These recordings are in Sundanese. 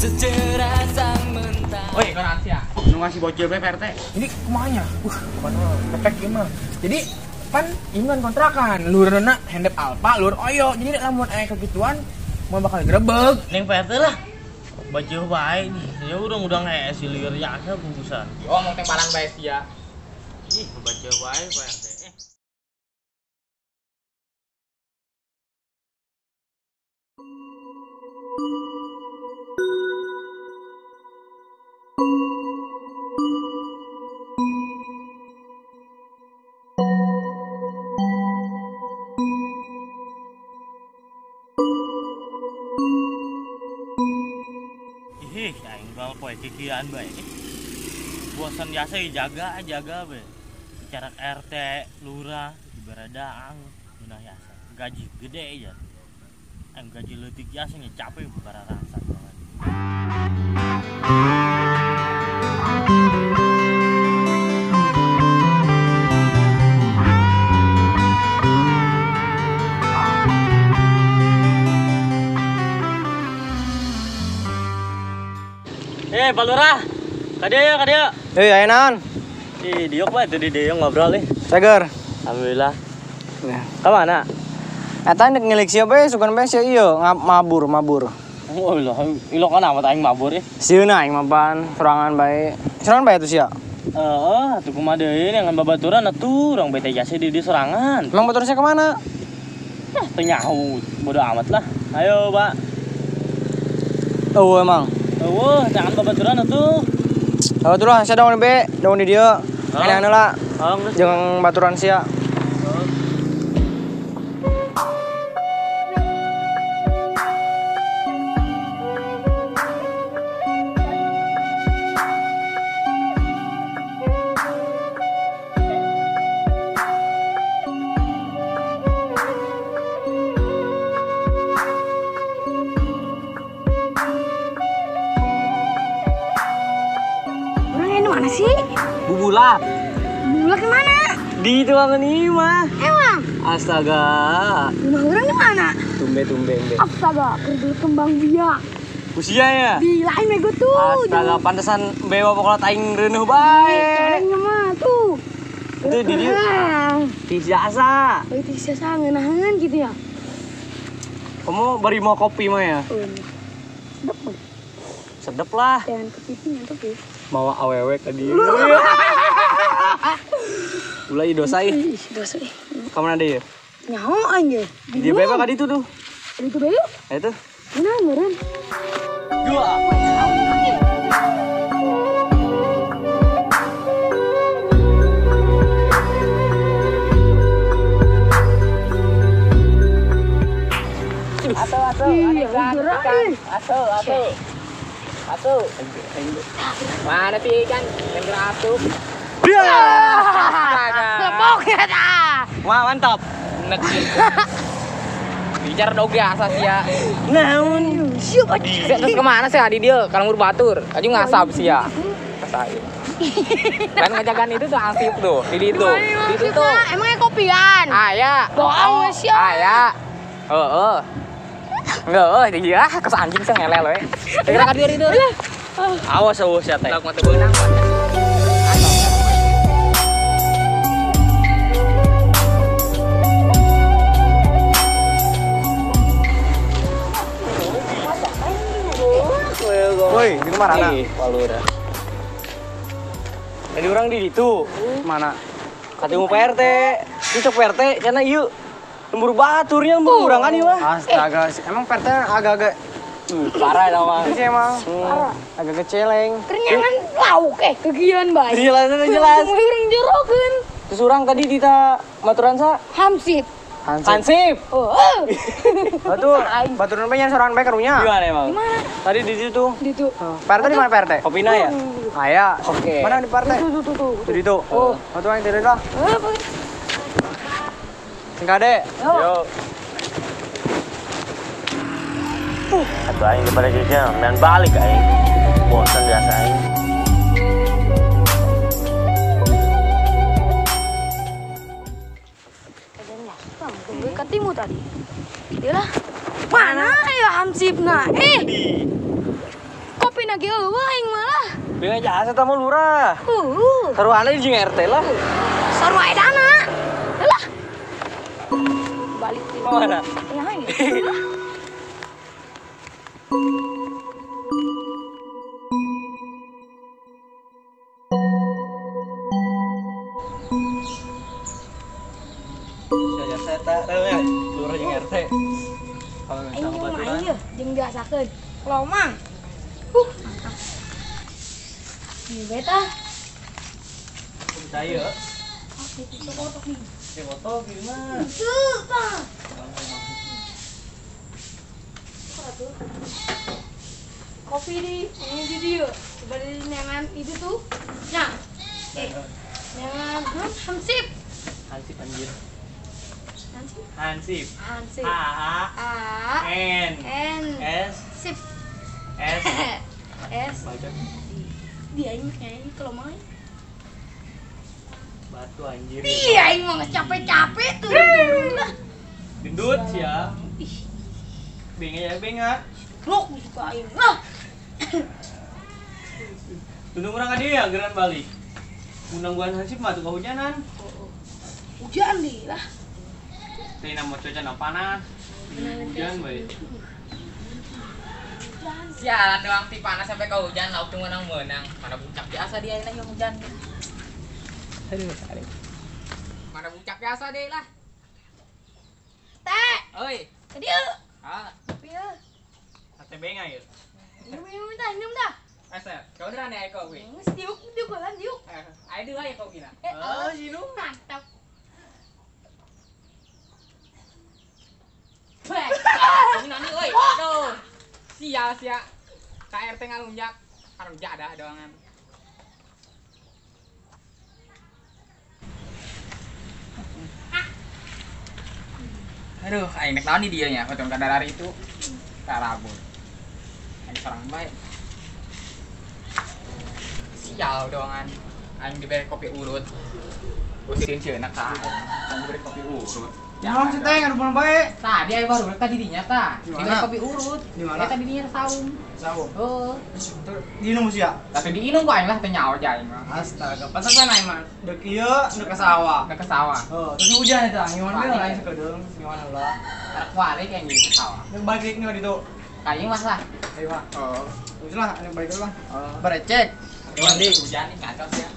Secerah sang mentari. Oi, kan sia. Nu ngasih bocil bae Pak RT. Ini kumanya? Pepek ieu mah. Jadi pan ieu mah kontrakan, lurna handep Alfa, lur Oyo. Jadi lamun aya kegituan mau bakal grebeg. Neng Pak RT lah. Baju bae nih. Ya udah hees lieur jasa bungkusan. Oh, mau tempalan bae sia. Ih, baju bae Pak RT. Ih, aing bal poe kikian bae. Bosan jasa jaga bae. Bicara RT, lurah, diberedang, gunah jasa. Gaji gede aja. Aing gaji leutik jasa nya capek bararasa banget. Pak Lurah, kadieu kadieu. Aya naon? Ih, diuk bae teu di dieu ngobrol ih. Seger. Alhamdulillah. Nah, ka mana? Eta nek ngilik sia bae sugan bae sia ieu mabur. Oh, ilah, ilokan amat aing mabur ih. Sieun aing mah pan, sorangan bae. Sorangan bae atuh sia. Heeh, atuh kumaha deui dengan babaturan atuh urang bete jasa di dieu sorangan. Emang baturan sia kemana? Nah, teu nyaho, bodo amat lah. Ayo, Pak. Oh, emang. Eueuh, jangan babaturan atuh. Oh, tuh lah, sia daun be, daun di dieu. Enak lah. Jangan baturan sia. Mana sih? Bubulak. Bubulak di mana? Di tuangan ini mah. Emang? Astaga. Rumah orang di mana? Tumbe. Astaga, kerja kembang biak. Usia ya? Di lain mego tuh. Astaga, pantesan bewa pokoknya aing reunuh bae. Caranya mah tuh. Itu di dieu. Tis jasa. Oh, tis jasa ngeunaheun gitu ya. Kamu bari mau kopi mah ya? Sedep. Sedep lah. Jangan kepiting mantap ya. Mawa awewe ka dieu. Ulah ieu dosa ih. Dosa ih. Ka mana deui? Nyaho anjir. Di dieu bae ka ditu tuh. Di ditu bae yuk. Eta. Nah, meureun. Dua. Atuh, atuh. Atuh. Mana sih ikan? Yang atuh. Sepok ya dah. Wah, mantap. Nek. Bicara dog biasa sia. Naon? Siapa aja. Terus kemana sih adi dia? Kalau ngur batur, aja ngasap sia. Rasain. Kan ngajakan itu tuh asip tuh, di itu. Di itu tuh. Emangnya kopian? Aya. Bohong sia. Aya. Heeh. Enggak, iya, kes anjing sih ngelel we. Kira ka dieu itu. Awas awas ya teh. Lauk mah teu beunang. Woi, di mana? Ih, Palura. Jadi orang di ditu. Mana? Ketemu Pak RT. Itu Pak RT cenah ieu. Lembur baturnya lembur urang kan ieu mah. Astaga, emang Pak RT agak-agak parah eta mah. Sih emang. Agak keceleng. Ternyata lauk kegian bae. Jelas jelas. Urang jorokeun. Terus urang tadi dita maturan sa? Hamsip. Hansip. Oh. Batu, baturan bae nya sorangan bae karunya. Gimana emang? Gimana? Tadi di situ tuh. Di situ. Pak RT di mana Pak RT? Kopina ya? Aya. Oke. Mana di Pak RT? Tuh. Di situ. Oh, batu aing tidur lah. Sing kade. Yo. Atuh aing daripada kieu main balik aing. Bosan biasa aing. Ketemu tadi. Yalah. Mana ya Hamsipna? na ge eueuh aing malah. Benga jasa eta mah lurah. Heuh. Saruana jeung RT lah. Sarua edana. Lah. Balik ti mana? Nah, Jasa eta ya, lurah jeung RT. Kalau aing mah ieu jeung jasakeun. Lomang. Mantap. Ieu beta. Saya. Oh, itu kotok nih. Foto gimana? Tuh, tah. Kopi di ini di dia. Coba di nengan itu tuh. Nah. Nengan hansip. Hansip anjir. Hansip. Hansip. Hansip. A A N N S Sip. S S. Dia ini kayaknya kalau main batu anjir. Iya, ini mau capek-capek turun-turun lah. Gendut ya. Ih, benga ya benga. Blok suka aing lah. Tundung urang ka dieu ya geran balik. Undang guan hansip mah tuh kehujanan. Hujan deh lah. Teh nama cuaca na panas. Hujan bae. Sialan doang ti panas sampai ke hujan lauk teu menang-menang. Mana bucak biasa dia lah yang hujan. Aduh, aduh. Mana bucak biasa deh lah. Teh. Oi. Tadi yeuh. Ah, Kopi yeuh. Sate benga ieu. Minum minum dah, minum dah. Asa, kau udah aneh kau gue. Geus diuk diuk lan diuk. Ayo dulu aja kau gila. Oh, sinu. Mantap. Ini nani oi. Aduh. Sial sia. KRT ngalunjak. Karunjak ada doangan. Aduh, aing nek naon di dieu nya, potong kadar hari itu. Tarabur. Aing sorang bae. Sial doangan. Aing diberi kopi urut. Usin sieuna ka. Aing diberi kopi urut. Naon sih teh ngarumpul bae? Tadi aing baru tadi dinya tah. Diberi kopi urut. Di mana? Eta di dinya saung. Saung. Heuh. Diinum sia. Tapi diinum ku aing lah teu nyaho aja aing mah. Astaga, pasal kan aing mah deuk ieu deuk ka sawah. Deuk ka sawah. Heuh, terus hujan eta, ngiwan we lah aing sakedeung, ngiwan heula. Tarak wale kayak gitu sawah. Deuk balik nih ditu. Aing mah lah. Ayo mah. Oh. Terus lah, aing balik dulu lah. Oh. Berecek. Mandi. Hujan nih kacau sih ya.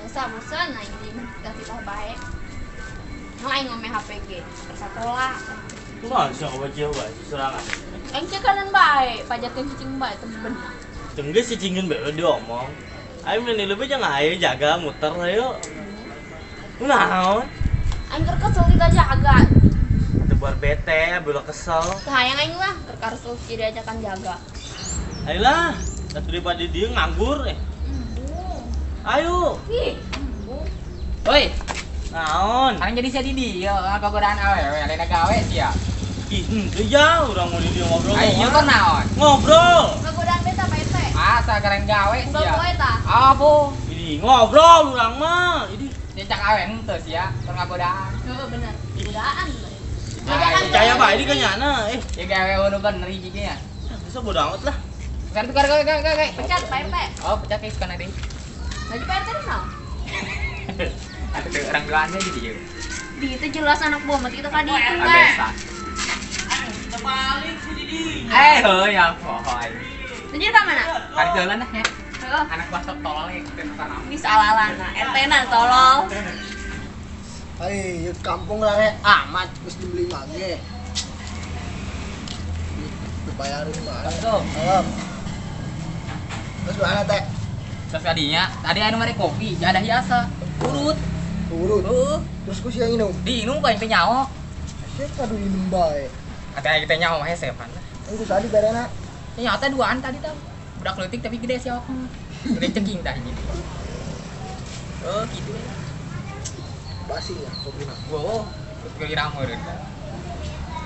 Sama sana ini kasih tahu baik. No aing ngome HP ge sekolah. Kumaha sih aku baca bae serangan. Aing cekanan bae, pajakeun cicing bae teu bener. Tenggeus cicingkeun bae diomong. Aing meni lebih jangan ayo jaga muter ayo. Naon? Aing keur kesel kita jaga. Teu buar bete, beulah kesel. Teu hayang aing lah, keur kesel jadi ajakan jaga. Ayolah, daripada dia nganggur eh. Ayo. Ih. Oi. Naon? Sekarang jadi sia di dieu, kagodaan awewe, lain gawe sia. Ih, henteu ya, urang mau di dieu ngobrol. Ayo kan naon? Ngobrol. Kagodaan beta Pak RT. Asa gareng gawe sia. Ngobrol eta. Apo? Ini ngobrol urang mah. Ini cecak awe henteu sia, keur ngagodaan. Heeh, bener. Godaan. Percaya bae di kanyana eh. Ya gawe nu bener hiji nya. Bisa bodo amat lah. Tukar tukar gawe. Pecat Pak RT. Oh, pecat kayak suka deui. Lagi Pak RT naon? Ada orang duanya di dieu. Di itu jelas anak buah mati kita kadi itu enggak. Terbalik si Didi. Eh, heuh ya pohoy. Lanjut ka mana? Kali jalan lah ya. Heuh. Anak buah sok tolol ya gitu sana. Ini salalana, RT na tolol. Hei, kampung rare amat geus dibeli mage. Dibayarin mah. Salam. Terus mana teh? Terus tadinya, tadi anu mere kopi, jadah biasa. Urut. Urut. Heeh. Terus ku sia nginum. Diinum ku aing teh nyaho. Sia kadu inum bae. Ada aing teh nyaho mah hese pan. Engku tadi barena. Teh nyaho teh duaan tadi tah. Budak leutik tapi gede sia aku. Gede ceking tah ini. Oh, gitu ya. Basi ya kopina. Wow, terus kelirang meureun.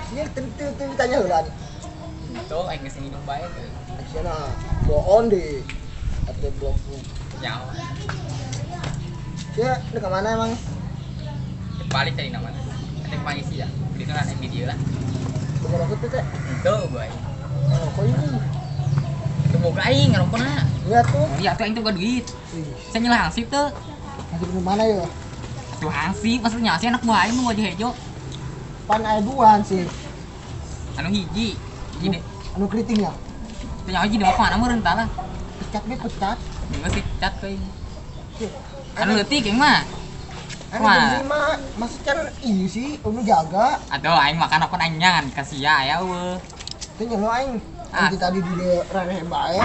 Sia tentu tanya heula. Tuh aing geus nginum bae. Sia na bohong deh. Atau blok nyawa. Sia, lu kemana emang? Balik tadi namanya. Ada pangisi ya. Di sana ada video lah. Tunggu rokok tuh, Teh. Tuh, boy. Rokok ini. Teu boga aing ngarokona. Iya tuh. Iya tuh aing teu boga duit. Saya nyelah hansip teu. Hansip di mana ya? Atuh hansip, maksudnya sih anak buah aing nu wajah hejo. Pan aya dua hansip. Anu hiji. Hiji deh. Anu keriting ya? Teu nyaho hiji di mana meureun tah lah. Pecat ge pecat. Geus dipecat ka aing. Anu leutik aing mah. Anu jam 5, maksud kan iya sih, anu jaga. Aduh, aing makan aku aing nyangan kasih ya, ya eueuh. Teu nyelo aing. Aing tadi di reneh bae.